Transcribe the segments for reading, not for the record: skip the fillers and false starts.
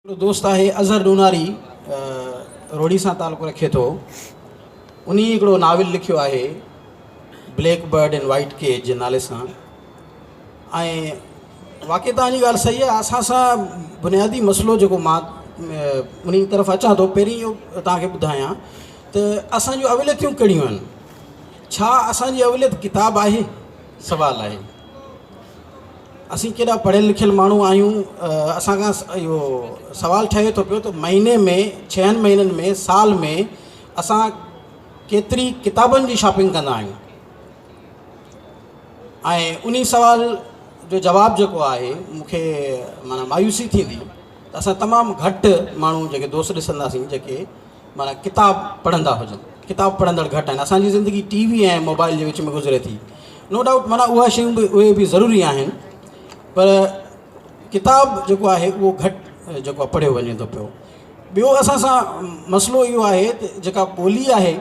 هڪڙو دوست آهي اظهر ڏوناري روهڙي سان تعلق رکي ٿو انهي هڪڙو ناول لکيو آهي بليڪ برڊ ان وائيٽ ڪيج جي نالي سان ۽ واقعي توهان جي ڳالهه صحيح آهي اسان سان بنيادي مسئلو جيڪو مان انهي طرف اچان ٿو پهرين اهو توهان کي ٻڌايان ته اسان جون اوليتيون ڪهڙيون آهن ڇا اسان جي اوليت ڪتاب آهي سوال آهي اسين ڪيڏا پڙهيل لکيل ماڻهو آهيون اسان کان اهو سوال ٺهي ٿو پيو ته مهيني ۾ ڇهن مهينن ۾ سال ۾ اسان ڪيتري ڪتابن جي شاپنگ ڪندا آهيون ۽ انهي سوال جو جواب جيڪو آهي مون کي معنيٰ مايوسي ٿيندي ته اسان تمام گهٽ ماڻهو جيڪي دوست ڏسنداسين جيڪي معنيٰ ڪتاب پڙهندا هجن ڪتاب پڙهندڙ گهٽ آهن اسان جي زندگي ٽي وي ۽ موبائل جي وچ ۾ گذري ٿي نو ڊائوٽ معنيٰ اها شيون به اهي به ضروري آهن پر ڪتاب جيڪو آهي اهو گهٽ جيڪو آهي پڙهيو وڃي ٿو پيو ٻيو اسان سان مسئلو اهو آهي ته جيڪا ٻولي آهي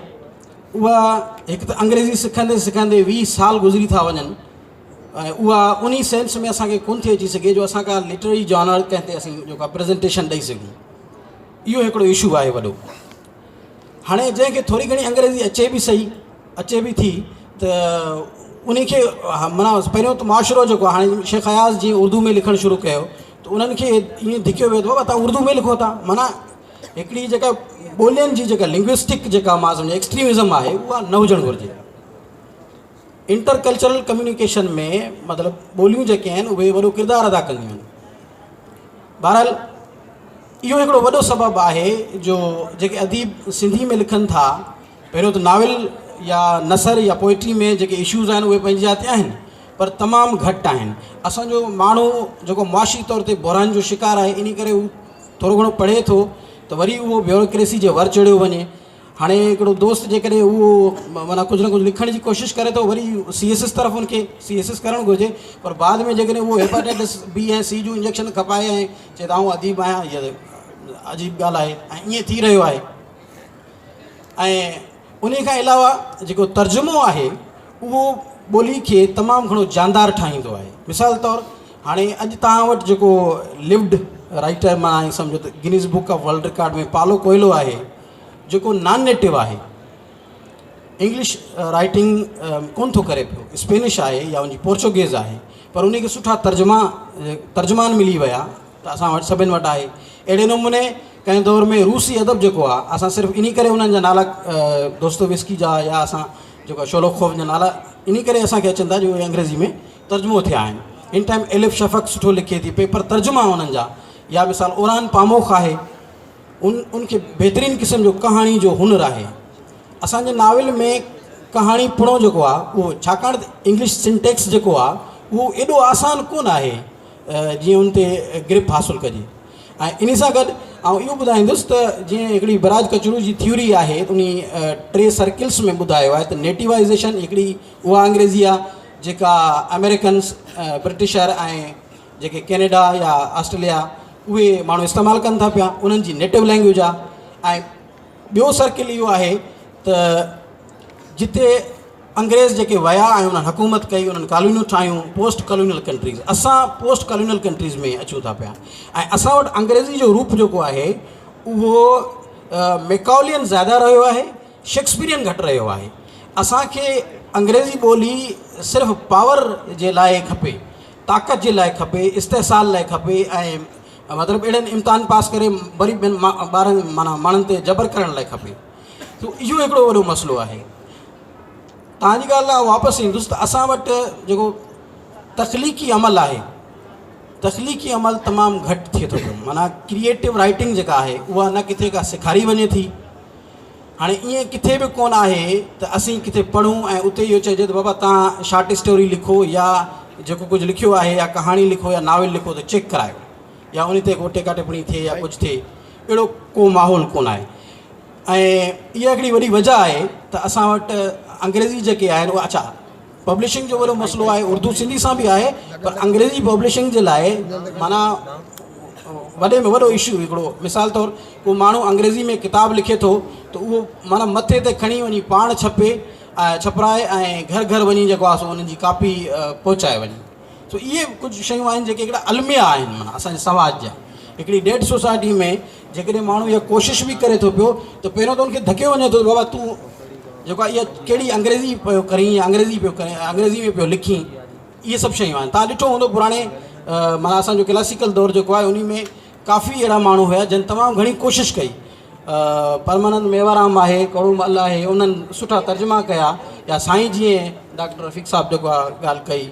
اها هڪ ته انگريزي سکندي سکندي 20 سال گذري ٿا وڃن ۽ اها انهي سينس ۾ اسان کي ڪونه ٿي اچي سگهي جو اسان کا لٽرري جانر ڪنهن تي اسين جيڪو آهي پريزنٽيشن ڏئي سگهون اهو هڪڙو اشو آهي وڏو. هاڻي جنهن کي ٿوري گهڻي انگريزي اچي به سهي اچي به ٿي ته انهي کي معنيٰ پهريون ته معاشرو جيڪو آهي هاڻي شيخ اياز جيئن اردو ۾ لکڻ شروع ڪيو ته انهن کي ائين ڌڪيو ويو ته بابا توهان اردو ۾ لکو ٿا معنيٰ هڪڙي جيڪا ٻولين جي جيڪا لنگوسٽڪ جيڪا مان سمجهان ايڪسٽريمزم آهي اها نه هجڻ گهرجي انٽر ڪلچرل ڪميونيڪيشن ۾ مطلب ٻوليون جيڪي آهن اهي وڏو ڪردار ادا ڪنديون آهن بهرحال اهو هڪڙو وڏو سبب آهي جو جيڪي اديب سنڌي ۾ لکن ٿا پهريون ته ناول يا نثر يا پوئٽري ۾ جيڪي اشوز آهن اهي پنهنجي جاء تي آهن پر تمام گهٽ آهن اسانجو ماڻهو جيڪو معاشي طور تي بحران جو شڪار آهي ان ڪري هو ٿورو گهڻو پڙهي ٿو ته وري اهو بيوروڪريسي جي ور چڙهيو وڃي هاڻي هڪڙو دوست جيڪڏهن اهو معنيٰ ڪجهه نه ڪجهه لکڻ جي ڪوشش ڪري ٿو وري سي ايس ايس طرف ان کي سي ايس ايس ڪرڻ گهرجي پر بعد ۾ جيڪڏهن اهو هيپاٽائٽس بي ۽ سي جون انجيڪشن کپائي ۽ چئي ته آئون اديب آهيان هيء عجيب ڳالهه آهي ۽ ائين ٿي رهيو آهي ۽ ان کان علاوه جيڪو ترجمو آهي اهو ٻولي کي تمام گهڻو جاندار ٺاهيندو آهي مثال طور هاڻي اڄ توهان وٽ جيڪو لوڊ رائٽر مان ائين سمجهو ته Guinness book of world record ۾ Paulo Coelho آهي جيڪو نان نيٽو آهي انگلش رائٽنگ ڪون ٿو ڪري پيو اسپينش آهي يا ان جي پورچوگيز آهي پر ان کي سٺا ترجما ترجمان ملي ويا ته اسان وٽ سڀن وٽ آهي اهڙي نموني ڪنهن دور ۾ روسي ادب جيڪو آهي اسان صرف انهي ڪري انهن جا نالا دوستو وسڪي جا يا اسان جيڪو شولوخوف جا نالا انهي ڪري اسان کي اچن ٿا جو اهي انگريزي ۾ ترجمو ٿيا آهن ان ٽائيم الف شفق سٺو لکي ٿي پيپر ترجما انهن جا يا مثال اوران پاموخ آهي ان ان کي بهترين قسم جو ڪهاڻي جو هنر آهي. اسان جي ناول ۾ ڪهاڻي پڻو جيڪو آهي اهو ڇاڪاڻ ته انگلش سنٽيڪس جيڪو آهي اهو ايڏو آسان ڪونه آهي جيئن ان تي گرپ حاصل ڪجي ۽ انهي سان گڏ آئون اهو ٻڌائيندس ته جيئن هڪڙي براج ڪچرو جي ٿيوري آهي انهي ٽي سرڪلس ۾ ٻڌايو آهي ته نيٽيوائزيشن هڪڙي اها انگريزي آهي جيڪا آمريڪنس برٽشر ۽ جيڪي ڪينيڊا يا آسٽريليا اهي ماڻهو استعمال ڪن ٿا پيا انهن جي نيٽو لينگويج آهي ۽ ٻيو سرڪل اهو آهي ته جتي انگريز جيڪي ويا ۽ انهن حڪومت ڪئي انهن ڪالونيون ٺاهيون پوسٽ ڪالونيل ڪنٽريز اسان پوسٽ ڪالونيل ڪنٽريز ۾ اچون ٿا پيا ۽ اسان وٽ انگريزي جو روپ جيڪو آهي اهو ميڪاولين زياده رهيو آهي شيڪسپيرين گهٽ رهيو آهي اسانکي انگريزي ٻولي صرف پاور جي لاء کپي طاقت جي لاء کپي، استحصال لاء کپي ۽ مطلب اهڙن امتحان پاس ڪري وري ٻين ٻارن معنيٰ ماڻهن تي جبر ڪرڻ لاء کپي. ته اهو هڪڙو وڏو مسئلو آهي. توهان جي ڳالهه ڏانهن واپس ايندس ته اسان وٽ جيڪو تخليقي عمل آهي، تخليقي عمل تمام گهٽ ٿئي ٿو پيو معنيٰ ڪريئيٽو رائٽنگ جيڪا آهي اها نه ڪٿي ڪا سيکاري وڃي ٿي. هاڻي ائين ڪٿي به ڪونه آهي ته اسين ڪٿي پڙهون ۽ اتي اهو چئجي ته بابا توهان شارٽ اسٽوري لکو يا جيڪو ڪجهه لکيو آهي يا ڪهاڻي لکو يا ناول لکو ته چيڪ ڪرايو يا ان تي ڪو ٽيڪا ٽپڻي ٿئي يا ڪجهه ٿئي اهڙو ڪو ماحول ڪونه آهي ۽ اها هڪڙي وڏي وجه آهي ته اسان وٽ انگريزي جيڪي آهن اها اڇا پبلشنگ جو وڏو مسئلو آهي اردو سنڌي سان به آهي پر انگريزي پبلشنگ جي لاء معنيٰ وڏي ۾ وڏو اشو هڪڙو مثال طور ڪو ماڻهو انگريزي ۾ ڪتاب لکي ٿو ته اهو معنيٰ مٿي تي کڻي وڃي پاڻ ڇپي ۽ ڇپرائي ۽ گهر گهر وڃي جيڪو آهي سو انهن جي ڪاپي پهچائي وڃي سو اهي ڪجهه شيون آهن جيڪي هڪڙا الميا آهن معنيٰ اسان جي سماج جا هڪڙي ڊيڊ سوسائٽي ۾ جيڪڏهن ماڻهو اها ڪوشش به ڪري ٿو پيو ته پهريون ته ان کي ڌڪيو وڃي ٿو ته بابا تون جيڪو آهي اها ڪهڙي انگريزي پيو ڪرين يا انگريزي پيو ڪرين انگريزي ۾ پيو لکين. اهي سڀ شيون آهن. توهان ڏٺو هوندو پراڻي معنيٰ اسان جو ڪلاسيڪل دور جيڪو آهي انهي ۾ ڪافي اهڙا ماڻهو هيا جن تمام گهڻي ڪوشش ڪئي. پرمانند ميوارام آهي، ڪڙو مل آهي انهن سٺا ترجما ڪيا يا سائين جيئن ڊاڪٽر رفيق صاحب جيڪو آهي ڳالهه ڪئي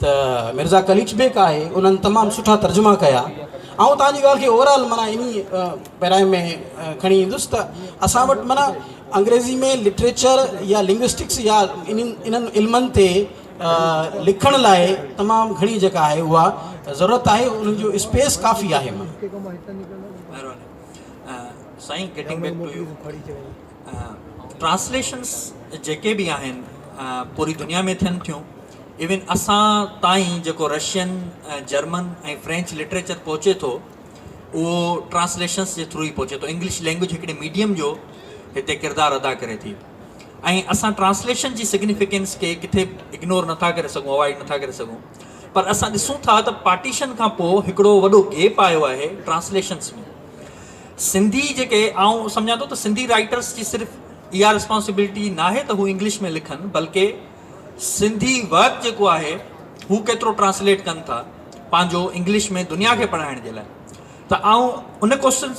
ته مرزا قليچ بيگ آهي انهن تمام سٺا ترجما ڪيا. آئون توهان جي ڳالهه کي اوور آل معنيٰ انهي پيرائي ۾ کڻي ايندس ته اسان وٽ معنيٰ انگريزي ۾ لٽريچر يا لنگوسٽڪس يا انهن انهن علمن تي لکڻ لاء تمام گهڻي جيڪا آهي اها ضرورت آهي انهن جو اسپيس ڪافي آهي معنيٰ. مهرباني سائين getting back to you translations جيڪي به آهن پوري دنيا ۾ ٿين ٿيون ايون اسان تائين جيڪو رشين جرمن ۽ فرينچ لٽريچر پهچي ٿو اهو ٽرانسليشنس جي ٿرو ئي پهچي ٿو انگلش لينگويج هڪڙي ميڊيم جو هتي ڪردار ادا ڪري ٿي ۽ اسان ٽرانسليشن جي سگنيفڪينس کي ڪٿي اگنور نٿا ڪري سگهون اوائڊ نٿا ڪري سگهون پر اسان ڏسون ٿا ته پارٽيشن کان پوء هڪڙو وڏو گيپ آيو آهي ٽرانسليشنس ۾ سنڌي جيڪي آئون سمجهان ٿو ته سنڌي رائٽرس جي صرف اها رسپانسبلٽي ناهي ته هو انگلش ۾ لکن بلڪه سنڌي ورڪ جيڪو آهي هو ڪيترو ٽرانسليٽ ڪن ٿا پنهنجو انگلش ۾ دنيا کي پڙهائڻ جي لاء ته آئون ان ڪوشچن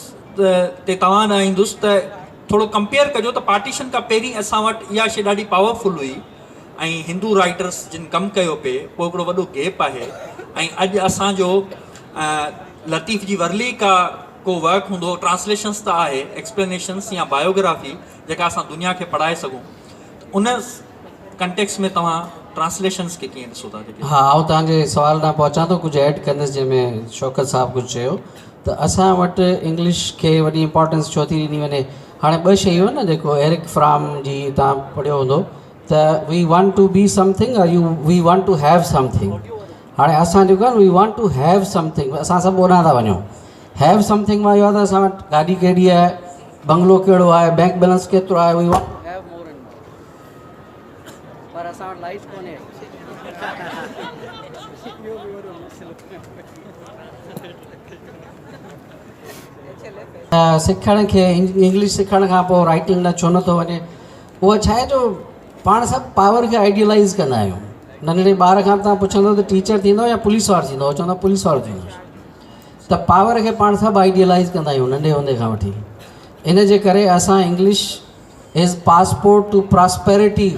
تي توهان ڏانهن ايندس ته ٿورو ڪمپيئر ڪجو ته پارٽيشن کان پهرين اسان وٽ اها شي ڏاڍي پاورفل هئي ۽ هندو رائٽرس جن ڪم ڪيو پئي پوء هڪڙو وڏو گيپ آهي ۽ اڄ اسان جو لطيف جي ورلي ڪا ڪو ورڪ هوندو ٽرانسليشنس ته آهي ايڪسپلينيشنس يا بايوگرافي جيڪا اسان دنيا کي پڙهائي سگهون ان ڪنٽيڪس ۾ توهان ٽرانسليشنس کي ڪيئن ڏسو ٿا جيڪي. ها آئون توهان جي سوال ڏانهن پهچان ٿو ڪجهه ايڊ ڪندس جنهن ۾ شوڪت صاحب ڪجهه چيو ته اسان وٽ انگلش کي وڏي امپارٽنس ڇو ٿي ڏني وڃي هاڻي ٻه شيون آهن نه جيڪو ايرڪ فرام جي توهان پڙهيو هوندو ته we want to be something or you we want to have something هاڻي اسان جيڪو آهي we want to have something اسان سڀ اوڏانهن ٿا وڃون have something مان اهو آهي ته اسان وٽ گاڏي ڪهڙي آهي بنگلو ڪهڙو آهي بينڪ بيلنس ڪيترو آهي we want to have more and more پر اسان وٽ لائيٽ ڪونهي. سکڻ کي انگلش سکڻ کان پوء رائٽنگ ڏانهن ڇو نٿو وڃي اهو ڇا آهي جو پاڻ سڀ پاور کي آئيڊيلائز ڪندا آهيون ننڍڙي ٻار کان به توهان پڇندو ته ٽيچر ٿيندو يا پوليس وارو ٿيندو هو چوندو پوليس وارو ٿيندس ته پاور کي پاڻ سڀ آئيڊيلائز ڪندا آهيون ننڍي هوندي کان وٺي ان جي ڪري اسان English is passport to prosperity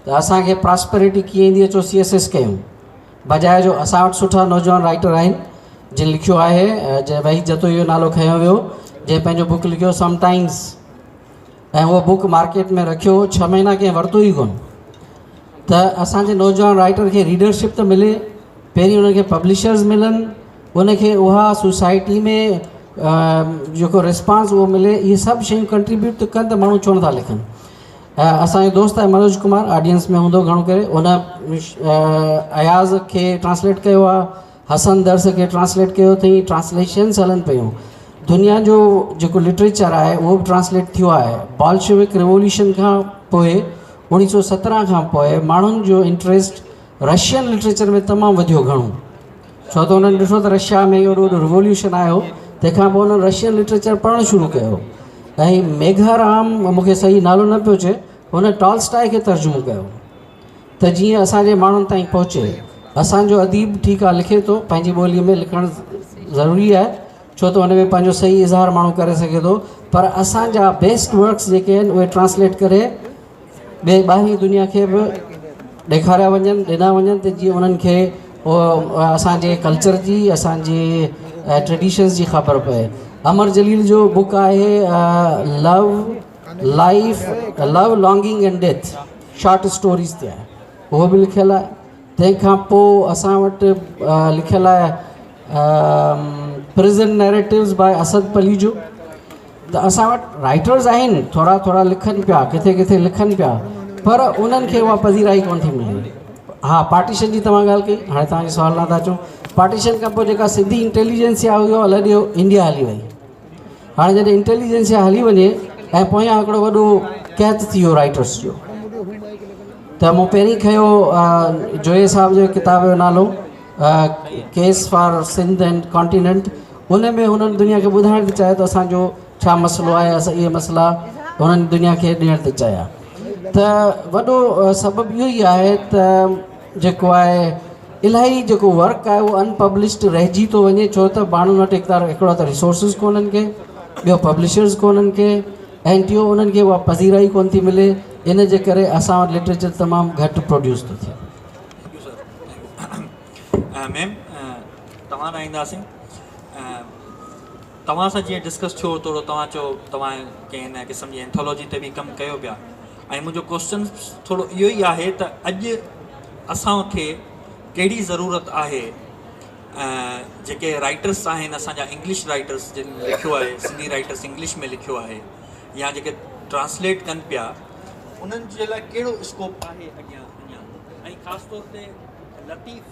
ته اسان کي پراسپيرٽي ڪيئن ايندي اچو سي ايس ايس ڪيون بجاء جو اسان وٽ سٺا نوجوان رائٽر آهن جن لکيو آهي جنهن وحيد جتوئي جو نالو کنيو ويو جنهن پنهنجو بڪ لکيو سم ٽائمز ۽ اهو بڪ مارڪيٽ ۾ رکيو ڇهه مهينا ڪنهن ورتو ئي ڪونه ته اسان جي نوجوان رائٽر کي ريڊرشپ ته ملي پهرين انهن کي پبلشرز ملن ان کي اها سوسائٽي ۾ جيڪو رسپانس اهو ملي اهي سڀ شيون ڪنٽريبيوٽ ته ڪن ته ماڻهو ڇو نٿا لکن اسانجو دوست آهي منوج ڪمار آڊينس ۾ هوندو گهڻو ڪري ان اياز کي ٽرانسليٽ ڪيو آهي حسن درس کي ٽرانسليٽ ڪيو اٿئي ٽرانسليشنس هلن پيون دنيا جو جيڪو لٽريچر آهي اهو به ٽرانسليٽ ٿيو آهي بالشوڪ ريوليوشن کان پوء اوڻيهه سو سترهن کان پوء ماڻهن جو انٽريسٽ رشين لٽريچر ۾ تمام وڌيو گهڻو ڇو ته انهن ڏٺو ته رشيا ۾ ايڏو وڏو ريوليوشن آيو تنهن کان پوء انهن رشين لٽريچر پڙهڻ شروع ڪيو ۽ ميگهارام مون کي صحيح نالو نه پيو اچي هن ٽالسٽائي کي ترجمو ڪيو ته جيئن اسان جي ماڻهن تائين پهچي اسان جو اديب ٺيڪ آهي لکي ٿو پنهنجي ٻوليء ۾ لکڻ ضروري آهي ڇو ته ان ۾ پنهنجو صحيح اظهار ماڻهو ڪري سگهي ٿو پر اسان جا بيسٽ ورڪس جيڪي آهن اهي ٽرانسليٽ ڪري ٻئي ٻاهرين دنيا کي به ڏيکاريا وڃن ڏنا وڃن ته جيئن انهن کي اسان جي ڪلچر جي اسان جي ٽريڊيشنس جي خبر پئي امر جليل جو بڪ آهي love life love longing and death short stories تي آهي اهو به لکيل آهي تنهن کان پوء اسان وٽ لکيل آهي پرزن نيريٽوز باء اسد پليجو ته اسان وٽ رائٽرز آهن ٿورا ٿورا لکن پيا ڪٿي ڪٿي لکن پيا پر انهن کي اها پذيرائي ڪونه ٿي ملي ها پارٽيشن جي توهان ڳالهه ڪئي هاڻي توهان کي سوال نه ٿا اچون پارٽيشن کان پوء جيڪا سنڌي انٽيليجنسيا هئي اها لڏيو انڊيا هلي وئي هاڻي جڏهن انٽيليجنسيا هلي وڃي ۽ پويان هڪڙو وڏو قحط ٿي ويو رائٽرس جو ته مون پهرين کنيو جويي صاحب جو ڪتاب جو نالو case for Sindh and continent. ان ۾ هنن دنيا کي ٻڌائڻ ٿي چاهيو ته اسان جو ڇا مسئلو آهي اسان اهي مسئلا هنن دنيا کي ڏيڻ ٿي چاهيا ته وڏو سبب اهو ئي آهي ته جيڪو آهي الاهي جيڪو ورڪ آهي اهو ان پبلشڊ رهجي ٿو وڃي ڇو ته ماڻهن وٽ هڪ ته هڪڙو ته ريسورسز ڪونهن ڪي ٻيو پبلشرز ڪونهن ڪي ۽ ٽيون انهن کي اها پذيرائي ڪونه ٿي ملي ان جي ڪري اسان وٽ لٽريچر تمام گهٽ پروڊيوس ٿو ٿئي. Thank you sir ميم توهان ڏانهن اينداسين توهان سان جيئن ڊسڪس ٿيو ٿورو توهان چيو توهان ڪنهن هن قسم جي اينٿولوجي تي به ڪم ڪيو پيا ۽ منهنجو ڪوشچن ٿورو اهو ئي آهي ته اڄ اسان کي ڪهڙي ضرورت آهي جيڪي رائٽرس آهن اسان جا انگلش رائٽرس جن لکيو آهي سنڌي رائٽرس انگلش ۾ لکيو آهي يا جيڪي ٽرانسليٽ ڪن پيا انهن جي لاء ڪهڙو اسڪوپ آهي اڳيان اڃا ۽ خاص طور تي لطيف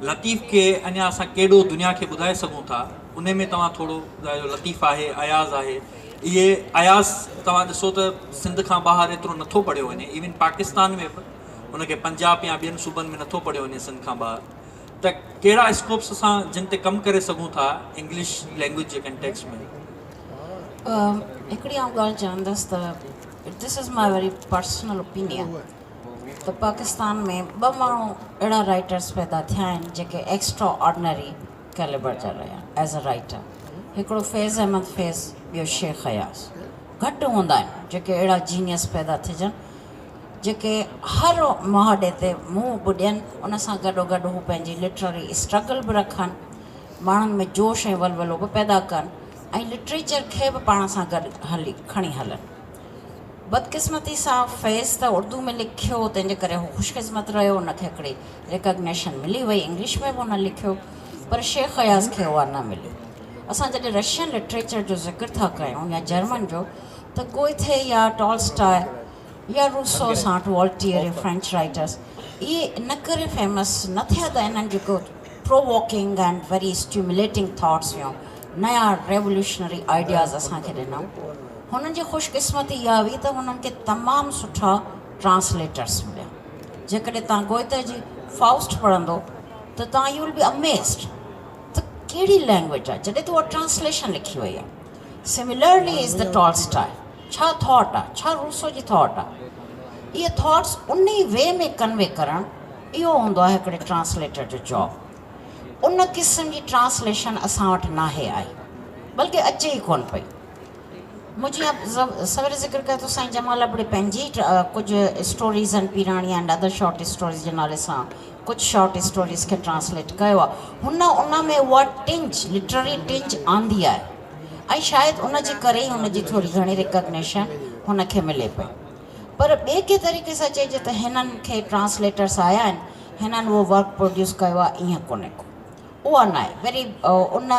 لطيف کي اڃا اسان ڪيڏو دنيا کي ٻڌائي سگهون ٿا ان ۾ توهان ٿورو ٻڌايو لطيف آهي اياز آهي اهي اياز توهان ڏسو ته سنڌ کان ٻاهر ايترو نٿو پڙهيو وڃي ايون پاڪستان ۾ به ان کي پنجاب يا ٻين صوبن ۾ نٿو پڙهيو وڃي سنڌ کان ٻاهر ته ڪهڙا اسڪوپس اسان جن تي ڪم ڪري سگهون ٿا انگلش لينگويج جي ڪنٽيڪسٽ ۾. هڪڙي آئون ڳالهه چوندس ته this is my very personal opinion ته پاڪستان ۾ ٻه ماڻهو اهڙا رائٽرس پيدا ٿيا آهن جيڪي ايڪسٽرا آرڊنري ڪيليبر جا رهيا ايز اي رائٽر هڪڙو فيض احمد فيض ٻيو شيخ اياز گهٽ هوندا آهن جيڪي اهڙا جينيس پيدا ٿجن جيڪي هر مهاڏي تي منهن به ڏين، ان سان گڏوگڏ هو پنهنجي لٽرري اسٽرگل به رکن، ماڻهن ۾ جوش ۽ ولولو به پيدا ڪن ۽ لٽريچر کي به پاڻ سان گڏ هلي کڻي هلن. بدقسمتي سان فيض ته اردو ۾ لکيو، تنهن جي ڪري هو خوش قسمت رهيو، ان کي هڪڙي ريڪگنيشن ملي وئي، انگلش ۾ به هن لکيو، پر شيخ اياز کي اها نه ملي. اسان جڏهن رشين لٽريچر جو ذڪر ٿا ڪيون يا جرمن جو ته گوئٿي يا ٽالسٽاء يا روسو سانٽ والٽيئر يا فرينچ رائٽرس اهي ان ڪري فيمس نه ٿيا ته انهن جيڪو پرووڪنگ اينڊ ويري اسٽيومليٽنگ ٿاٽس يا نيا ريولوشنري آئيڊياز اسان کي ڏنائون. هنن جي خوش قسمتي اها هئي ته هنن کي تمام سٺا ٽرانسليٽرس مليا. جيڪڏهن توهان گوئته جي فائوسٽ پڙهندو ته توهان يو ول بي اميزڊ ته ڪهڙي لينگويج آهي جڏهن ته اها ٽرانسليشن لکي وئي آهي. سملرلي از the Tolstoy ڇا ٿاٽ آ ڇا روسو جي ٿاٽ آ اهي ٿاٽس ان ئي وي ۾ ڪنوي ڪرڻ اهو هوندو آهي هڪڙي ٽرانسليٽر جو جاب ان قسم جي ٽرانسليشن اسان وٽ ناهي آئي بلڪه اچي ئي ڪون پئي مون جيئن سوير ذڪر ڪيو ته سائين جمال ابڙي پنهنجي ڪجهه stories and Pirani and other short stories جي نالي سان ڪجهه شارٽ اسٽوريز کي ٽرانسليٽ ڪيو آهي. هن ان ۾ اها ٽنج، لٽرري ٽنج، آندي آهي ۽ شايد ان جي ڪري ئي هن جي ٿوري گهڻي ريڪگنيشن هن کي ملي پئي. پر ٻئي ڪنهن طريقي سان چئجي ته هنن کي ٽرانسليٽرس آيا آهن، هنن اهو ورڪ پروڊيوس ڪيو آهي ائين ڪونهي ڪو. اها ناهي، وري ان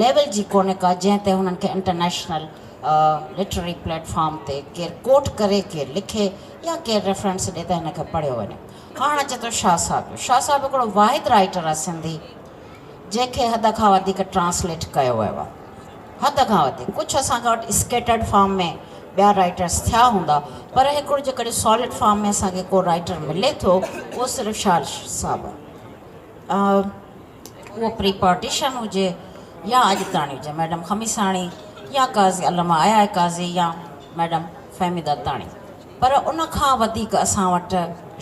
ليول جي ڪونهي ڪا جنهن تي هنن کي انٽرنيشنل لٽرري پليٽ فارم تي ڪير ڪوٽ ڪري، ڪير لکي يا ڪير ريفرنس ڏي ته هن کي پڙهيو وڃي. هاڻ اچي ٿو شاهه صاحب جو. شاهه صاحب هڪڙو واحد رائيٽر آهي سنڌي جنهن کي حد کان وڌيڪ ٽرانسليٽ ڪيو ويو آهي. حد کان وڌيڪ. ڪجهه اسان کان وٽ اسڪيٽرڊ فارم ۾ ٻيا رائيٽرس ٿيا هوندا پر هڪڙو جيڪڏهن سالڊ فارم ۾ اسان کي ڪو رائيٽر ملي ٿو اهو صرف شاهه صاحب آهي. اهو پري پارٽيشن هجي يا اڄ تاڻي هجي ميڊم خميساڻي يا قاضي علامه آء آء قاضي يا ميڊم فهميده تاڻي. پر ان کان وڌيڪ اسان وٽ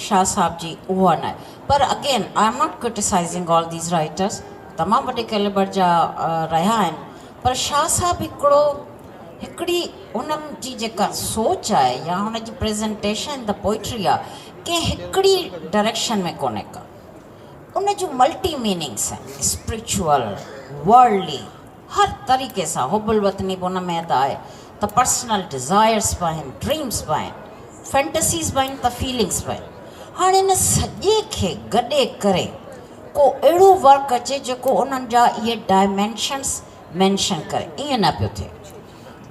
شاهه صاحب جي اها ناهي پر again I am not criticising all these writers تمام وڏي ڪيليبر جا رهيا آهن پر شاهه صاحب هڪڙو هڪڙي ان جي جيڪا سوچ آهي يا هن جي پريزنٽيشن the poetry آهي ڪنهن هڪڙي ڊائريڪشن ۾ ڪونهي ڪا ان جون ملٽي ميننگس آهن اسپرچوئل ورلڊلي هر طريقي سان حب الوطني به ان ۾ ته آهي ته پرسنل ڊزائرس به آهن، ڊريمز به آهن، فينٽسيز به آهن ته فيلنگس به آهن. هاڻي ان سڄي کي گڏي ڪري ڪو اهڙو ورڪ اچي جيڪو انهن جا اهي ڊائمينشنس مينشن ڪري، ائين نه پيو ٿئي.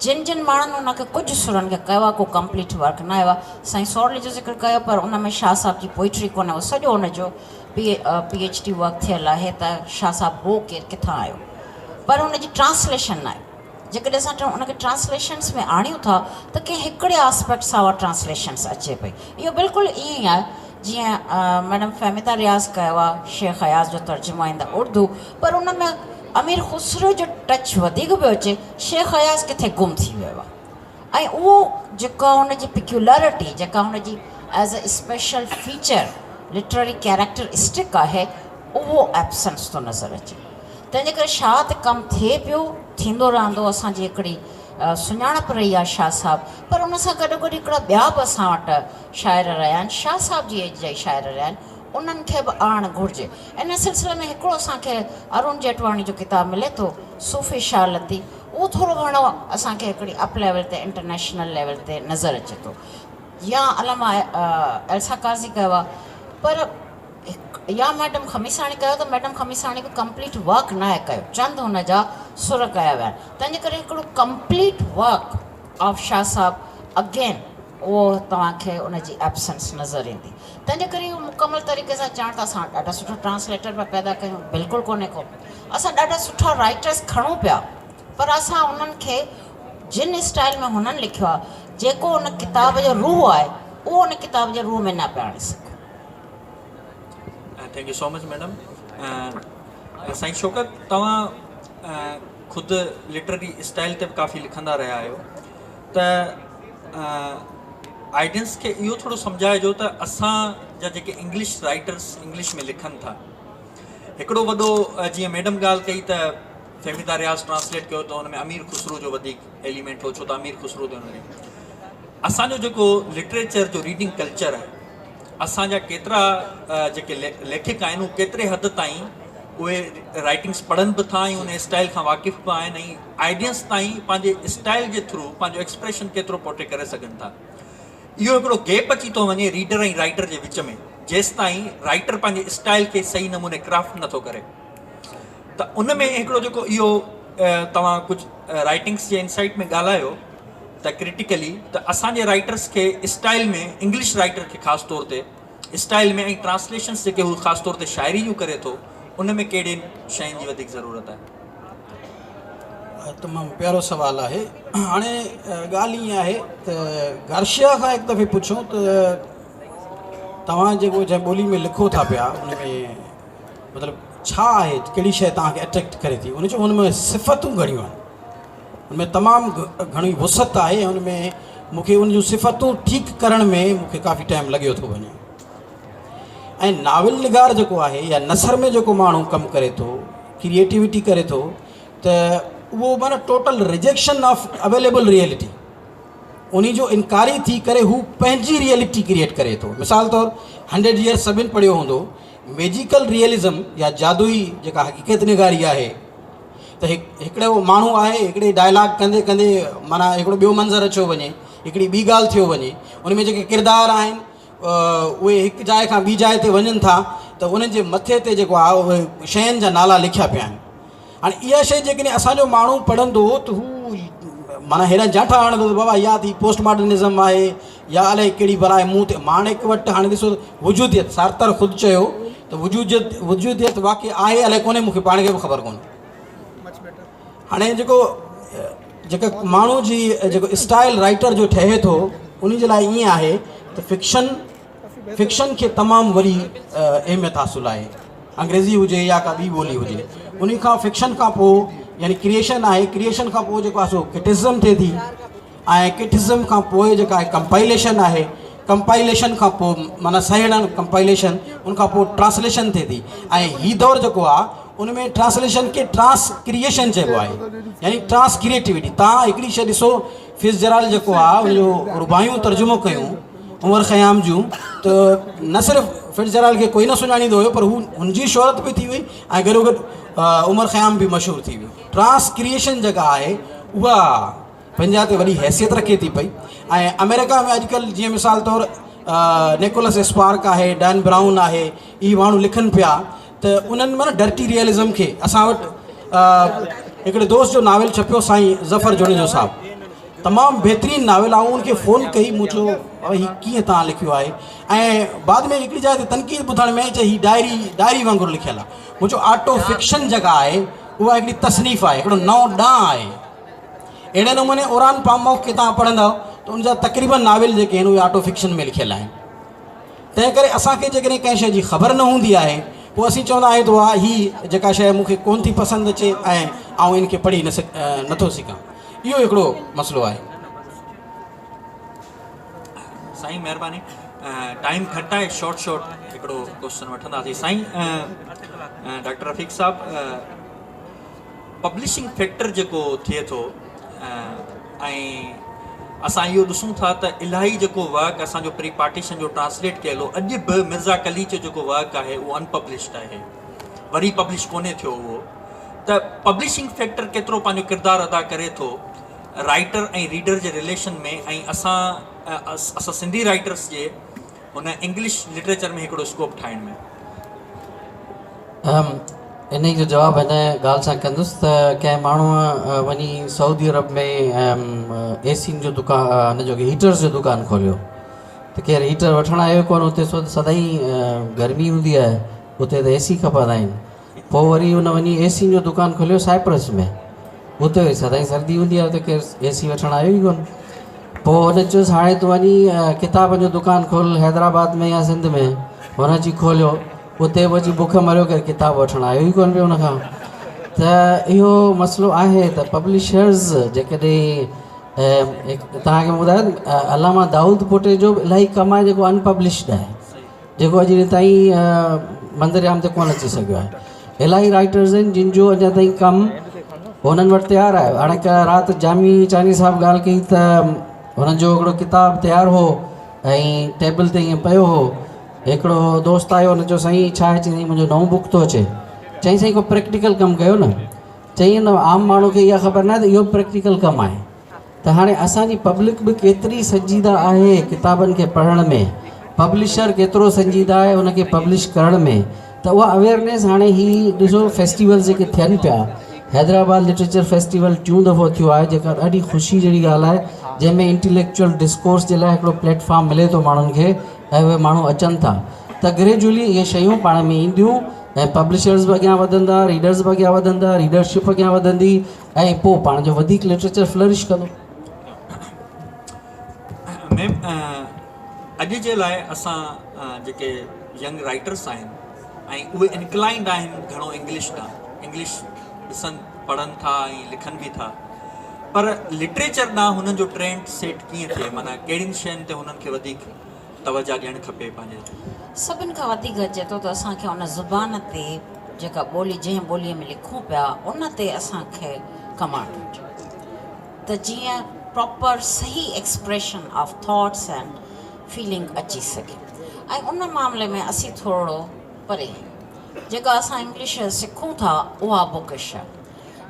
جن جن ماڻهن ان کي ڪجهه سرن کي ڪيو آهي ڪو ڪمپليٽ ورڪ نه آيو آهي. سائين سورلي جو ذڪر ڪيو پر ان ۾ شاهه صاحب جي پوئٽري ڪونهي اهو سڄو ان جو پي ايڇ ڊي ورڪ ٿيل آهي ته شاهه صاحب هو ڪير ڪٿان آيو پر ان جي ٽرانسليشن ناهي. جيڪڏهن اسان ان کي ٽرانسليشنس ۾ آڻيون ٿا ته ڪنهن هڪڙي آسپيڪٽ سان اها ٽرانسليشنس اچي پئي. اهو بلڪل ائين ئي آهي جيئن ميڊم فهميده رياض ڪيو آهي شيخ اياز جو ترجمو ان دا اردو پر ان ۾ امير خسرو جو ٽچ وڌيڪ پيو اچي، شيخ اياز ڪٿي گم ٿي ويو آهي ۽ اهو جيڪا هن جي پيڪيولرٽي، جيڪا هن جي as a special feature literary characteristic آهي، اهو ايبسنس ٿو نظر اچي. تنهن جي ڪري شاهه تي ڪم ٿئي پيو، ٿيندو رهندو، اسان جي هڪڙي سڃاڻپ رهي آهي شاهه صاحب، پر ان سان گڏوگڏ هڪڙا ٻيا به اسان وٽ شاعر رهيا آهن، شاهه صاحب جي ايج جا ئي شاعر رهيا آهن، انهن کي به آڻڻ گهرجي. ان سلسلي ۾ هڪڙو اسان کي ارون جيٽواڻي جو ڪتاب ملي ٿو، صوفي شاهه لطيف، اهو ٿورو گهڻو اسان کي هڪڙي اپ ليول تي انٽرنيشنل ليول تي نظر اچي ٿو يا علامه ايلسا قاضي ڪيو آهي پر يا ميڊم خميساڻي ڪيو ته ميڊم خميساڻي به ڪمپليٽ ورڪ ناهي ڪيو، چند هن جا سر ڪيا ويا آهن، تنهن جي ڪري هڪڙو ڪمپليٽ ورڪ آف شاهه صاحب اگين اهو توهان کي ان جي ايبسنس نظر ايندي. تنهن جي ڪري اهو مڪمل طريقي سان چوڻ ته اسان ڏاڍا سٺا ٽرانسليٽر پيا پيدا ڪيون بلڪل ڪونهي ڪو. اسان ڏاڍا سٺا رائيٽرس کڻون پيا پر اسان انهن کي جن اسٽائل ۾ هنن لکيو آهي جيڪو ان ڪتاب جو روح آهي اهو ان ڪتاب جي روح ۾ نه پيا آڻي سگهون. Thank you so much madam. سائين شوڪت توهان خود لٽرري اسٽائل تي به ڪافي لکندا رهيا آهيو ته آڊينس کي اهو ٿورو سمجهائجو ته اسان جا جيڪي انگلش رائٽرس انگلش ۾ لکن ٿا هڪڙو وڏو جيئن ميڊم ڳالهه ڪئي ته فهميده رياض ٽرانسليٽ ڪيو ته ان ۾ امير خسرو جو وڌيڪ ايليمينٽ هو ڇو ته امير خسرو تي هن اسان جو جيڪو لٽريچر جو ريڊنگ ڪلچر آهي اسان جا ڪيترا جيڪي ليکڪ آهن هو ڪيتري حد تائين اهي رائٽنگس پڙهن به ٿا ۽ ان اسٽائل کان واقف به آهن ۽ آڊينس تائين پنهنجي اسٽائل جي ٿرو پنهنجو ايڪسپريشن ڪيترو پورٽري ڪري سگهن ٿا اهو هڪڙو گيپ اچي ٿو وڃي ريڊر ۽ رائٽر جي وچ ۾ جيستائين رائٽر پنهنجي اسٽائل کي صحيح نموني ڪرافٽ نٿو ڪري ته ان ۾ هڪڙو جيڪو اهو توهان ڪجهه رائٽنگس جي انسائٽ ۾ ڳالهايو ته ڪرٽيڪلي ته اسان جي رائٽرس کي اسٽائل ۾ انگلش رائٽر کي خاص طور تي اسٽائل ۾ ۽ ٽرانسليشنس جيڪي هو خاص طور تي شاعري جون ڪري ٿو ان ۾ ڪهڙين شين جي وڌيڪ ضرورت آهي؟ تمام پيارو سوال آهي. هاڻي ڳالهه ائين آهي ته گارشيا کان هڪ دفعي پڇيو ته توهان جيڪو جنهن ٻولي ۾ لکو ٿا پيا ان ۾ مطلب ڇا آهي ڪهڙي شيء توهان کي اٽريڪٽ ڪري ٿي؟ ان چيو ان ۾ صفتون گهڻيون آهن. ان ۾ تمام گهڻي وسعت آهي ۽ ان ۾ مون کي ان جون صفتون ٺيڪ ڪرڻ ۾ مون کي ڪافي ٽائيم لڳيو ٿو وڃي ۽ ناول نگار جيڪو آهي يا نثر ۾ جيڪو ماڻهو ڪم ڪري ٿو ڪريئيٽوٽي ڪري ٿو ته اهو معنيٰ total rejection of available reality انهي جو انڪاري ٿي ڪري هو پنهنجي ريئلٽي ڪريئيٽ ڪري ٿو مثال طور هنڊريڊ يئرس سڀن پڙهيو هوندو ميجيڪل ريئلزم يا جادوئي جيڪا حقيقت نگاري آهي ته هڪڙو ماڻهو آهي هڪڙي ڊائلاگ ڪندي ڪندي معنيٰ هڪڙو ٻيو منظر اچيو وڃي هڪڙي ٻي ڳالهه ٿيو وڃي ان ۾ جيڪي ڪردار آهن اهي هڪ جاء کان ٻي جاء تي وڃن ٿا ته انهن جي مٿي تي جيڪو آهي اهي شين جا نالا لکيا پيا آهن هاڻي اها شيء جيڪڏهن اسانجو ماڻهو پڙهندو ته هو معنيٰ هيڏانهن جانٺا هڻندو ته بابا يا ته هي پوسٽ ماڊرنزم آهي يا الائي ڪهڙي بلا آهي مون تي ماڻڪ وٽ هاڻي ڏسو وجوديت سارتر خود چيو ته وجوديت وجوديت واقعي آهي الائي ڪونهي مون کي پاڻ کي به خبر ڪونهي هاڻي جيڪو جيڪا ماڻهو جي جيڪو اسٽائل رائٽر جو ٺهي ٿو ان جي لاء ائين آهي ته فڪشن فڪشن کي تمام وڏي اهميت حاصل آهي انگريزي هجي يا ڪا ٻي ٻولي هجي ان کان فڪشن کان پوء يعني ڪريئيشن آهي ڪريئيشن کان پوء جيڪو آهي سو ڪرٽسزم ٿئي ٿي ۽ ڪرٽسزم کان پوء جيڪا آهي ڪمپائليشن آهي ڪمپائليشن کان پوء معنيٰ سهيڙڻ ڪمپائليشن ان کان پوء ٽرانسليشن ٿئي ٿي ۽ هي دور جيڪو آهي ان ۾ ٽرانسليشن کي ٽرانس ڪريئيشن چئبو آهي يعني ٽرانس ڪريئيٽوٽي تان هڪڙي شيء ڏسو فز جرال جيڪو آهي ان جو رباعيون ترجمو ڪيون عمر خيام جون ته نه صرف فز جرال کي ڪوئي نه سڃاڻيندو هيو پر هو هن جي شهرت به ٿي وئي ۽ گڏو گڏ عمر خيام به مشهور ٿي ويو ٽرانس ڪريئيشن جيڪا آهي اها پنهنجا تي وڏي حيثيت رکي ٿي پئي ۽ آمريڪا ۾ اڄڪلهه جيئن مثال طور نيڪولس اسپارڪ آهي ڊان برائون آهي اهي ماڻهو لکن پيا ته انهن معنيٰ ڊرٽي ريئلزم کي اسان وٽ هڪڙي دوست جو ناول ڇپيو سائين ظفر جوڻيجو صاحب تمام بهترين ناول آئون ان کي فون ڪئي مون چيو هي ڪيئن تان لکيو آهي ۽ بعد ۾ هڪڙي جاء تي تنقيد ٻڌڻ ۾ آئي چي هي ڊائري ڊائري وانگر لکيل آهي مون چيو آٽو فڪشن جيڪا آهي اها هڪڙي تصنيف آهي هڪڙو نئون ڏانء آهي اهڙي نموني اوران پاموڪ کي توهان پڙهندؤ ته ان جا تقريبن ناول جيڪي آهن اهي آٽو فڪشن ۾ لکيل آهن. تنهن ڪري اسان کي جيڪڏهن ڪنهن شيء جي خبر نه هوندي آهي پوء اسين چوندا آهيون ته اها هي جيڪا شيء مون کي ڪونه ٿي پسند اچي ۽ آئون ان کي پڙهي نه نٿو سگهان. اهو هڪڙو مسئلو آهي. سائين مهرباني ٽائيم گهٽ آهي شارٽ شارٽ هڪڙو ڪوشچن وٺنداسين سائين ڊاڪٽر رفيق صاحب پبلشنگ فيڪٽر جيڪو ٿئي ٿو ۽ اسان اهو ڏسون ٿا ته الاهي جيڪو ورڪ اسان جو پري پارٽيشن جو ٽرانسليٽ ڪيل هو اڄ به مرزا قليچ جو جيڪو ورڪ آهي اهو ان پبلشڊ آهي وري پبلش ڪونهي ٿيو اهو ته پبلشنگ فيڪٽر ڪيترو پنهنجو ڪردار ادا ڪري ٿو رائٽر ۽ ريڊر جي رليشن ۾ ۽ اسان اسان سنڌي رائٽرس جي هن انگلش لٽريچر ۾ هڪڙو اسڪوپ ٺاهڻ ۾. انهيء جو جواب هن ڳالهه سان ڪندس ته ڪنهن ماڻهوء وڃي سعودي عرب ۾ اي سين جو دڪان هن جو هيٽرز جو دڪان کوليو ته ڪير هيٽر وٺڻ آيو ڪونه اتي سو ته سدائين گرمي هوندي آهي اتي ته اي سي کپندا آهن پوء وري هن وڃي اي سين جو دڪان کوليو سائپرس ۾ اتي وري سدائين سردي هوندي آهي اتي ڪير اي سي وٺڻ آيو ئي ڪونه پوء هن چيس هاڻي تون وڃي ڪتابن جو دڪان کول حيدرآباد ۾ يا سنڌ ۾ هن اچي کوليو اتي به اچي بک مريو ڪير ڪتاب وٺڻ آيو ئي ڪونه پيو هن کان ته اهو مسئلو آهي ته پبلشرز جيڪڏهن توهان کي ٻڌايو علامه دائود پوٽي جو به الاهي ڪم آهي جيڪو ان پبلشڊ آهي جيڪو اڄ ڏينهن تائين منظر عام تي ڪونه اچي سگهيو آهي. الاهي رائيٽرز آهن جن جو اڃا تائين ڪم هنن وٽ تيار آهي. هاڻي ڪا رات جامي چاني صاحب ڳالهه ڪئي ته هنن جو هڪڙو ڪتاب تيار هو ۽ ٽيبل تي ائين پيو هو. هڪڙو دوست آيو هن چيو سائين ڇا آهي؟ چيائين منهنجو نئون بڪ ٿو اچي. چيائين سائين ڪو پريڪٽيڪل ڪم ڪيو نه. چيائين نه عام ماڻهو کي اها خبر ناهي ته اهو به پريڪٽيڪل ڪم آهي. ته هاڻي اسان جي پبلڪ به ڪيتري سنجيده آهي ڪتابن کي پڙهڻ ۾ پبلشر ڪيترو سنجيده آهي ان کي پبلش ڪرڻ ۾ ته اها اويئرنيس هاڻي هي ڏسو فيسٽيولز جيڪي ٿين پيا حيدرآباد لٽريچر فيسٽيول ٽيون دفعو ٿيو آهي جيڪا ڏاڍي خوشي جهڙي ڳالهه آهي جنهن ۾ انٽليڪچوئل ڊسڪورس جي لاء هڪڙو پليٽ فارم ملي ٿو ماڻهن کي ۽ اهي ماڻهو اچن ٿا ته گريجولي اهي شيون پاڻ ۾ اينديون ۽ پبلشرز به اڳيان وڌندا ريڊرز به اڳيان وڌندا ريڊرشپ اڳيان وڌندي ۽ پوء پاڻ جو وڌيڪ لٽريچر فلرش ڪندو. ميم اڄ جي لاء اسان جيڪي ينگ رائٽرس آهن ۽ اهي انڪلائنڊ آهن گهڻو انگلش ڏانهن انگلش ڏسن پڙهن ٿا ۽ لکن به ٿا پر لٽريچر ڏانهن هنن جو ٽرينڊ سيٽ ڪيئن ٿئي معنيٰ ڪهڙين شين تي هنن کي وڌيڪ توجه ڏيڻ کپي پنهنجي. سڀن کان وڌيڪ اچي ٿو ته اسان کي ان زبان تي جيڪا ٻولي جنهن ٻوليء ۾ لکون پيا ان تي اسان کي ڪمانڊ هجي ته جيئن پراپر صحيح expression of thoughts and feeling اچي سگهي ۽ ان معاملي ۾ اسين ٿورڙو پري آهيون جيڪا اسان انگلش سکون ٿا اها بوڪش آهي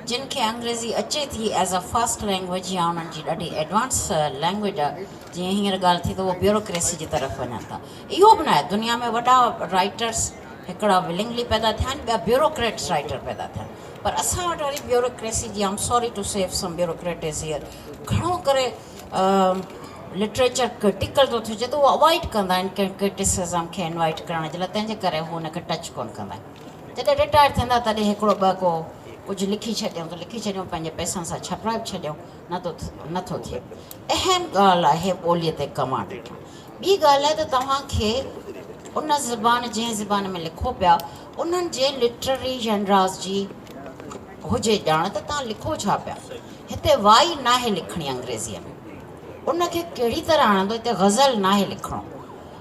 جن کي انگريزي اچي ٿي ايز ا فرسٽ لينگويج يا انهن جي ڏاڍي ايڊوانس لينگويج آهي جيئن هينئر ڳالهه ٿي ته اهو بيوروڪريسي جي طرف وڃن ٿا. اهو به ناهي دنيا ۾ وڏا رائيٽرس هڪڙا ولنگلي پيدا ٿيا آهن ٻيا بيوروڪريٽس رائيٽر پيدا ٿيا آهن پر اسان وٽ وري بيوروڪريسي جي I'm sorry to say if some bureaucrat is here گهڻو ڪري لٽريچر ڪرٽيڪل ٿو ٿجي ته اهو اوائڊ ڪندا آهن ڪنهن ڪرٽيسزم کي انوائٽ ڪرڻ جي لاء تنهن جي ڪري هو ان کي ٽچ ڪونه ڪندا آهن جڏهن رٽائر ٿيندا تڏهن هڪڙو ٻه ڪو ڪجهه لکي ڇڏيون ته لکي ڇڏيون پنهنجي پئسن سان ڇپرائي به ڇڏيون نه ٿو نه ٿو ٿئي. اهم ڳالهه آهي ٻوليء تي ڪمانڊ وٺڻ. ٻي ڳالهه آهي ته توهان کي ان زبان جنهن زبان ۾ لکو پيا انهن جي لٽرري جنراز جي هجي ڄاڻ ته توهان لکو ڇا پيا. هتي وائي ناهي لکڻي انگريزيء ۾ ان کي ڪهڙي طرح آڻندو هتي غزل ناهي لکڻو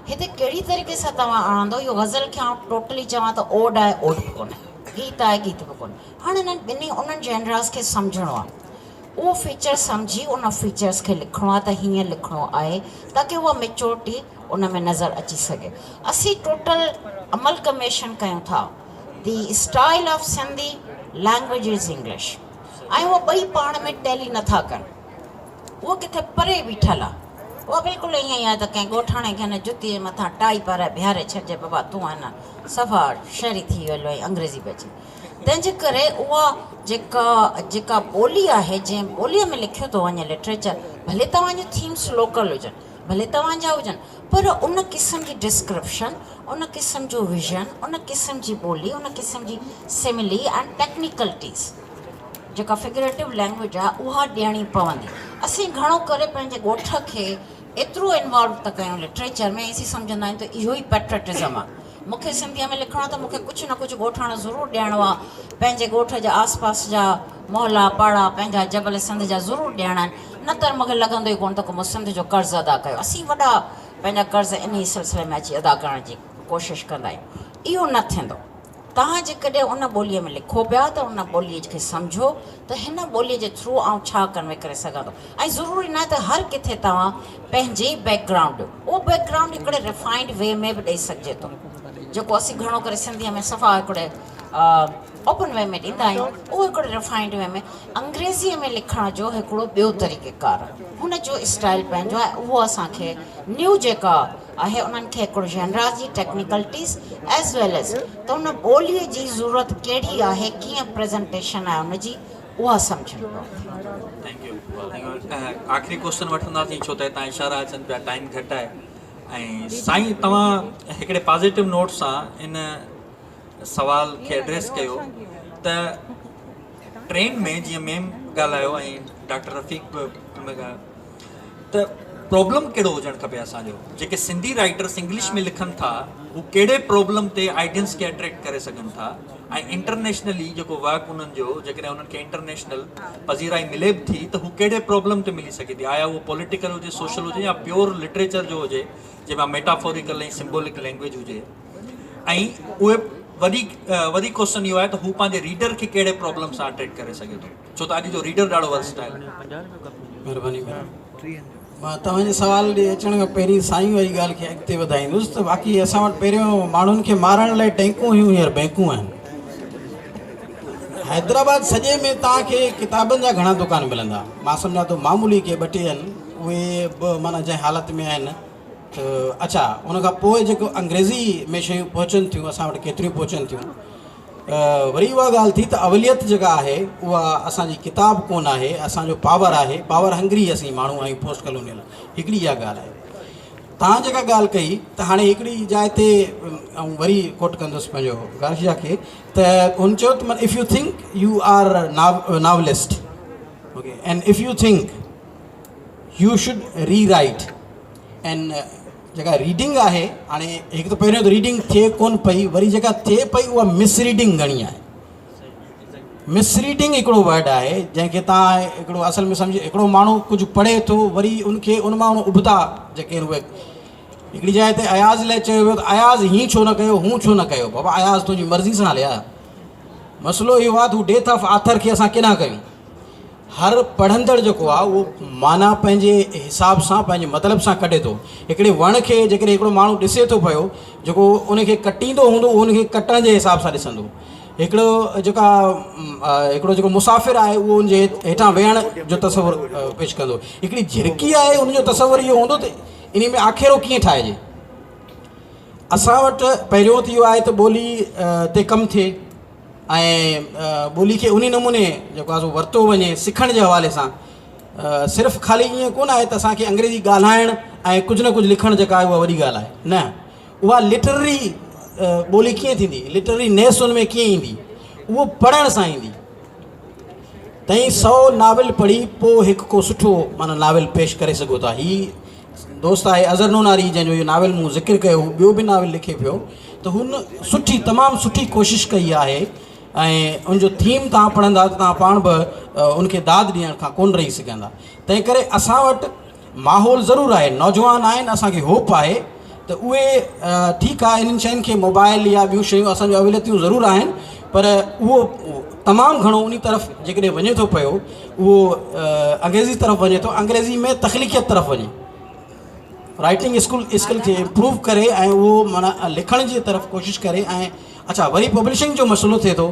هتي ڪهڙي طريقي سان توهان آڻندو اهو غزل کي آئون ٽوٽلي چوان ته اوڊ آهي اوڊ به ڪونهي گيت آهي گيت به ڪونهي هاڻي انهن ٻنهي انهن جنراز کي سمجهڻو آهي. اهو فيچر سمجهي ان فيچرز کي لکڻو آهي ته هيئن لکڻو آهي تاڪه اها ميچورٽي ان ۾ نظر اچي سگهي. اسين ٽوٽل املڪميشن ڪيون ٿا the style of Sindhi language is English ۽ اهي ٻئي پاڻ ۾ ٽيلي نه ٿا ڪن اهو ڪٿي پري بيٺل آهي اها بلڪل ائين ئي آهي ته ڪنهن ڳوٺاڻي کي هن جتي جي مٿان ٽائي پارائي بيهاري ڇڏجي بابا تون آهي نه صفا شهري ٿي ويل آهين انگريزي به اچي تنهن جي ڪري اها جيڪا جيڪا ٻولي آهي جنهن ٻوليء ۾ لکيو ٿو وڃي لٽريچر ڀلي توهان جون ٿيمس لوڪل هجن ڀلي توهان جا هجن پر ان قسم جي ڊسڪرپشن ان قسم جو ويزن ان قسم جي ٻولي ان قسم جي سملي ۽ ٽيڪنيڪلٽيز جيڪا فگريٽو لينگويج آهي اها ڏيڻي پوندي اسين گهڻو ڪري پنهنجي ڳوٺ کي ايترو انوالو ٿا ڪيون لٽريچر ۾ اسين سمجهندا آهيون ته اهو ئي پيٽريٽزم آهي. مون کي سنڌيء ۾ لکڻو آهي ته مون کي ڪجهه نه ڪجهه ڳوٺاڻو ضرور ڏيڻو آهي. پنهنجي ڳوٺ جا آس پاس جا محلا، پاڙا، پنهنجا جبل سنڌ جا ضرور ڏيڻا آهن. نه ته مون کي لڳندو ئي ڪونه ته ڪو مون سنڌ جو قرض ادا ڪيو. اسين وڏا پنهنجا قرض انهيء سلسلي ۾ اچي ادا ڪرڻ جي ڪوشش ڪندا آهيون. اهو نه ٿيندو. توهان جيڪڏهن ان ٻوليء ۾ لکو پيا ته ان ٻوليء کي سمجهو ته هن ٻوليء جي ٿرو آئون ڇا ڪنوي ڪري سگهان ٿو ۽ ضروري ناهي ته هر ڪٿي توهان پنهنجي بيڪ گرائونڊ ڏيو. اهو بيڪ گرائونڊ هڪڙي ريفائنڊ وي ۾ به ڏئي سگهجي ٿو جيڪو اسين گهڻو ڪري سنڌيء ۾ صفا هڪڙي اوپن وي ۾ ڏيندا آهيون اهو هڪڙي ريفائنڊ وي ۾ انگريزيء ۾ لکڻ جو هڪڙو ٻيو طريقيڪار آهي هن جو اسٽائيل پنهنجو آهي اهو اسان کي نيو جيڪا آهي انهن کي هڪڙو جنرا جي ٽيڪنيڪلٽيز ايز ويل ايز ته ان ٻوليء جي ضرورت ڪهڙي آهي ڪيئن پريزنٽيشن آهي ان جي اها سمجهڻي پوندي. Thank you آخري ڪوسچن وٺنداسين ڇو ته هتان اشارا اچن پيا ٽائيم گهٽ آهي ۽ سائين توهان هڪڙي پازيٽو نوٽ سان ان سوال کي ايڊريس ڪيو ته ٽرين ۾ جيئن ميم ڳالهايو ۽ ڊاڪٽر رفيق به ته پرابلم ڪهڙو هجڻ کپي اسان جو جيڪي سنڌي رائٽرس انگلش ۾ لکن ٿا هو ڪهڙي پرابلم تي آڊينس کي اٽريڪٽ ڪري سگهن ٿا ۽ انٽرنيشنلي جيڪو ورڪ انهن جو جيڪڏهن انهن کي انٽرنيشنل پذيرائي ملي به ٿي ته هو ڪهڙي پرابلم تي ملي سگهي ٿي آيا اهو پوليٽيڪل هجي سوشل هجي يا پيور لٽريچر جو هجي جنهن مان ميٽافوريڪل ۽ سمبولڪ لينگويج هجي ۽ اهي وڏي وڏي ڪوشچن اهو آهي ته هو پنهنجي ريڊر کي ڪهڙي پرابلم سان اٽريڪٽ ڪري سگهي ٿو ڇو ته اڄ جو ريڊر ڏاڍو ورسٽائل آهي. مھرباني ميڊم. مان توهان جي سوال ڏي اچڻ کان پهرين سائين واري ڳالهه کي اڳتي وڌائيندس ته واقعي اسان وٽ پهريون ماڻهن کي مارڻ لاء ٽينڪون هيون هينئر بينڪون آهن. حيدرآباد سڄي ۾ توهان کي ڪتابن جا گهڻا دڪان ملندا. مان سمجهان ٿو معمولي ڪي ٻه ٽي آهن اهي به معنيٰ جنهن حالت ۾ آهن ته اڇا ان کان پوء جيڪو انگريزي ۾ شيون پهچن ٿيون اسان وٽ ڪيتريون پهچن ٿيون. وري اها ڳالهه ٿي ته اوليت جيڪا آهي اها اسان جي ڪتاب ڪونه آهي اسان جو پاور آهي پاور هنگري اسين ماڻهو آهيون پوسٽ ڪلونيل هڪڙي اها ڳالهه آهي تان جيڪا ڳالهه ڪئي ته هاڻي هڪڙي جاء تي آئون وري ڪوٽ ڪندس پنهنجو گارشيا کي ته هن چيو ته if you think you are novelist okay and if you think you should rewrite and جيڪا ريڊنگ آهي هاڻي هڪ ته پهريون ته ريڊنگ ٿئي ڪون پئي وري جيڪا ٿئي پئي اها مس ريڊنگ گهڻي آهي مس ريڊنگ هڪڙو ورڊ آهي جنهن کي تان هڪڙو اصل ۾ سمجهي هڪڙو ماڻهو ڪجهه پڙهي ٿو وري ان کي ان مان ابتا جيڪي آهن اهي هڪڙي جاء تي اياز لاء چيو ويو ته اياز هين ڇو نه ڪيو هون ڇو نه ڪيو بابا اياز تنهنجي مرضي سان هليا مسئلو اهو آهي ته هو ڊيٿ آف آٿر کي اسان ڪيڏانهن ڪيون هر پڙهندڙ جيڪو آهي اهو معنيٰ پنهنجي حساب سان پنهنجي مطلب سان ڪڍي ٿو. هڪڙي وڻ کي جيڪڏهن هڪڙو ماڻهو ڏسي ٿو پيو جيڪو ان کي ڪٽيندو هوندو اهو ان کي ڪٽڻ جي حساب سان ڏسندو. هڪڙو جيڪا هڪڙو جيڪو مسافر آهي اهو ان جي هيٺان ويهڻ جو تصور پيش ڪندو. هڪڙي جهرڪي آهي ان جو تصور اهو هوندو ته انهي ۾ آکيرو ڪيئن ٺاهجي. اسان وٽ پهريون ته اهو آهي ته ٻولي تي ڪم ٿئي. ۽ ٻولي کي انهي نموني جيڪو آهي سو ورتو وڃي سکڻ جي حوالي سان صرف خالي ائين ڪونه آهي ته اسانکي انگريزي ڳالهائڻ ۽ ڪجهه نه ڪجهه لکڻ جيڪا آهي اها وڏي ڳالهه آهي نه اها لٽرري ٻولي ڪيئن ٿيندي لٽرري نيس ان ۾ ڪيئن ايندي اهو پڙهڻ سان ايندي تئين سو ناول پڙهي پوء هڪ ڪو سٺو معنيٰ ناول پيش ڪري سگهو ٿا هي دوست آهي اظهر نوناري جنهن جو اهو ناول مون ذڪر ڪيو هو ٻيو به ناول لکي پيو ته هن سٺي تمام سٺي ڪوشش ڪئي آهي ۽ ان جو ٿيم توهان پڙهندا ته توهان پاڻ به ان کي داد ڏيڻ کان ڪونه رهي سگهندا تنهن ڪري اسان وٽ ماحول ضرور آهي نوجوان آهن اسان کي هوپ آهي ته اهي ٺيڪ آهي انهن شين کي موبائل يا ٻيون شيون اسان جون اوليتون ضرور آهن پر اهو تمام گهڻو ان طرف جيڪڏهن وڃي ٿو پيو اهو انگريزي طرف وڃي ٿو انگريزي ۾ تخليقيت طرف وڃي رائٽنگ اسڪول اسڪل کي امپروو ڪري ۽ اهو معنيٰ لکڻ جي طرف ڪوشش ڪري ۽ اڇا وري پبلشنگ جو مسئلو ٿئي ٿو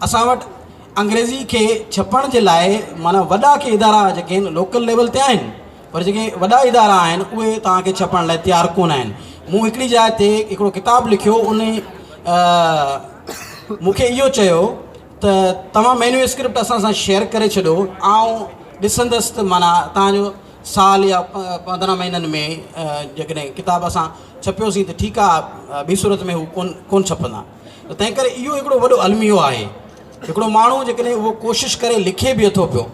اسان وٽ انگريزي کي ڇپڻ جي لاء معنيٰ وڏا ڪي ادارا جيڪي آهن لوڪل ليول تي آهن پر جيڪي وڏا ادارا آهن اهي توهان کي ڇپڻ لاء تيار ڪونه آهن مون هڪڙي جاء تي هڪڙو ڪتاب لکيو ان مون کي اهو چيو ته توهان مينيو اسڪرپٽ اسان سان شيئر ڪري ڇڏو آئون ڏسندس ته معنيٰ توهان جو سال يا 15 مهينن ۾ جيڪڏهن ڪتاب اسان ڇپيوسين ته ٺيڪ آهي ٻي صورت ۾ هو ڪون ڪون ڇپندا ته تنهن ڪري اهو هڪڙو وڏو الميو آهي هڪڙو ماڻهو جيڪڏهن اهو ڪوشش ڪري لکي به اٿو پيو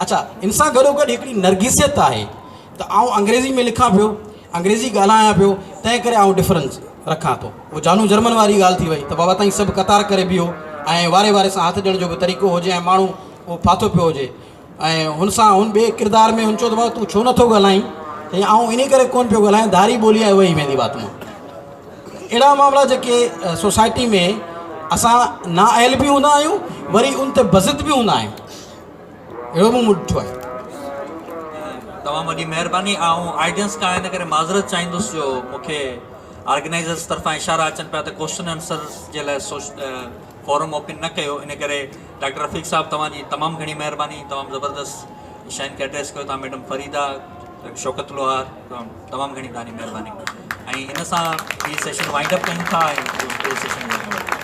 اڇا ان سان گڏو گڏ هڪڙي نرگسيت آهي ته آئون انگريزي ۾ لکان پيو انگريزي ڳالهايان پيو تنهن ڪري آئون ڊفرنس رکان ٿو. اهو جانو جرمن واري ڳالهه ٿي وئي ته بابا تائين سڀ قطار ڪري بيهو ۽ واري واري سان هٿ ڏيڻ جو به طريقو هجي ۽ ماڻهو اهو ڦاٿو پيو هجي ۽ هن سان هن ٻئي ڪردار ۾ هن چيو ته بابا تون ڇو نٿو ڳالهائين؟ چيائين آئون انهي ڪري ڪونه پيو ڳالهايان ڌاري ٻولي آهي وهي ويندي وات مان. اهڙا معاملا جيڪي سوسائٽي ۾ اسان نااهل به هوندا آهيون وري ان تي بضد به هوندا آهيون اهڙو به مون ڏٺو آهي. تمام وڏي مهرباني آئون آڊينس کان ان ڪري معذرت چاهيندس جو مون کي آرگنائيزرس طرفان اشارا اچن پيا ته ڪوشچن آنسرس جي لاء فورم اوپن نه ڪيو ان ڪري ڊاڪٽر رفيق صاحب توهان جي تمام گهڻي مهرباني تمام زبردست شين کي ايڊريس ڪيو توهان ميڊم فريده شوڪت لوهار تمام گهڻي توهان جي مهرباني ۽ ان سان هي سيشن وائنڊ اپ ڪيون ٿا ۽ ٻيو سيشن.